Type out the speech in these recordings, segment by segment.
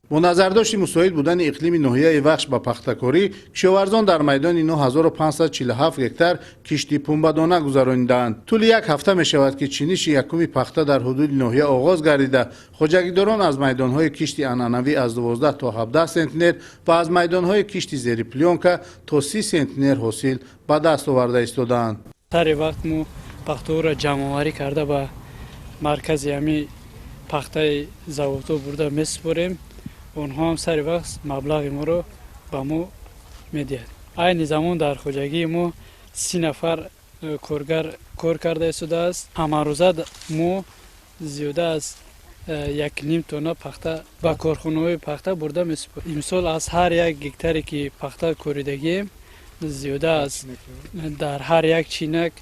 Бо назардошти мусоид будани иқлими ноҳияи Вахш ба пахтакорӣ, кишоварзон дар майдони 9547 гектар кишти пунбадона гузаронидаанд. Тӯли як ҳафта мешавад, ки чиниши якуми пахта дар ҳудуди ноҳия оғоз гардида, хоҷагидорон аз майдонҳои кишти анъанавӣ аз 12 то 17 сентнер ва аз майдонҳои кишти зери плёнка то 30 сентнер ҳосил ба даст оварда истодаанд. Сари вақт мо пахтаҳоро ҷамъоварӣ карда, ба маркази ҳами пахтаи заводҳо бурда месупорем. Онҳо ҳам сари вақт маблағи моро ба мо медиҳад. Айни замон дар хоҷагии мо 30 нафар коргар кор карда истодааст. Ҳамарӯза мо зиёда аз 1,5 тонна пахта ба корхонаҳои пахта бурда месупорем. Имсол аз ҳар як гектаре, ки пахта коридагием, зиёда аз дар ҳар як чинак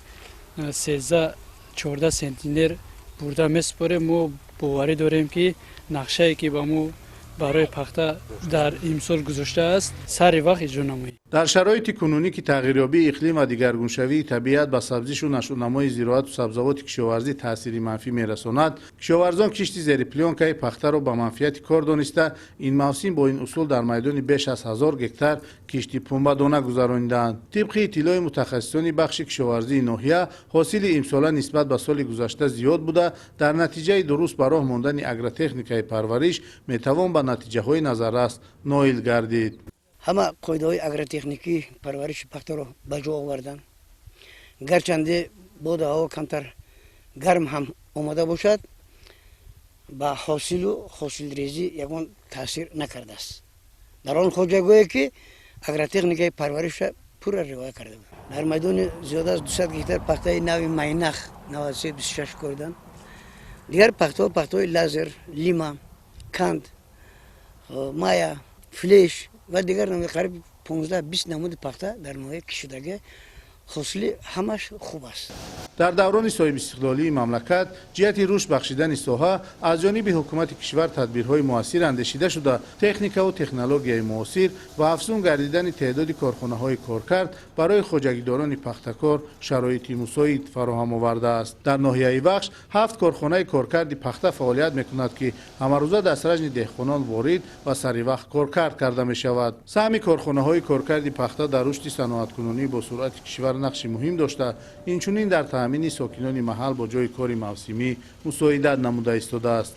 13-14 сентнер бурда месупорем. Мо боварӣ дорем, ки нақшае, ки ба мо барои пахта дар имсол гузоштааст, сари вақт иҷро намоем. Дар шароити кунунӣ, ки тағйирёбии иқлим ва дигаргуншавии табиат ба сабзишу нашъунамои зироату сабзавоти кишоварзӣ таъсири манфӣ мерасонад, кишоварзон кишти зери плёнкаи пахтаро ба манфиати кор дониста, ин мавсим бо ин усул дар майдони беш аз 1000 гектар кишти пунбадона гузаронидаанд. Тибқи иттилои мутахассисони бахши кишоварзии ноҳия, ҳосили имсола нисбат ба соли гузашта зиёд буда, дар натиҷаи дуруст ба роҳ мондани агротехникаи парвариш метавон ба натиҷаҳои назаррас ноил гардид. Ҳама қоидаҳои агротехникии парвариши пахтаро ба ҷо оварданд. Гарчанде боду ҳаво камтар гарм ҳам омада бошад, ба ҳосилу ҳосилрезӣ ягон таъсир накардааст дар он хоҷагое, ки агротехникаи парвариша пурра риоя карда буд. Дар майдони зиёда аз 200 гектар пахтаи нави Майнах 9326 кориданд. Дигар пахтаҳо пахтаҳои Лазер, Лима, Кант, Мая, Флеш ва дигар намуди, қариб 15-20 намуди пахта дар ноҳия кишидагӣ, ҳосили ҳамаш хуб аст. Дар даврони соҳибистиқлолии мамлакат ҷиҳати рушд бахшидани соҳа аз ҷониби ҳукумати кишвар тадбирҳои муассир андешида шуда, техникаву технологияи муосир ва афзун гардидани теъдоди корхонаҳои коркард барои хоҷагидорони пахтакор шароити мусоид фароҳам овардааст. Дар ноҳияи Вахш ҳафт корхонаи коркарди пахта фаъолият мекунад, ки ҳамарӯза дастражни деҳқонон ворид ва саривақт коркард карда мешавад. Саҳми корхонаҳои коркарди пахта дар рушди саноаткунонӣ бо суръати кишвар нақши муҳим дошта, инчунин дар таъмини сокинони маҳал бо ҷойи кори мавсимӣ мусоидат намуда истодааст.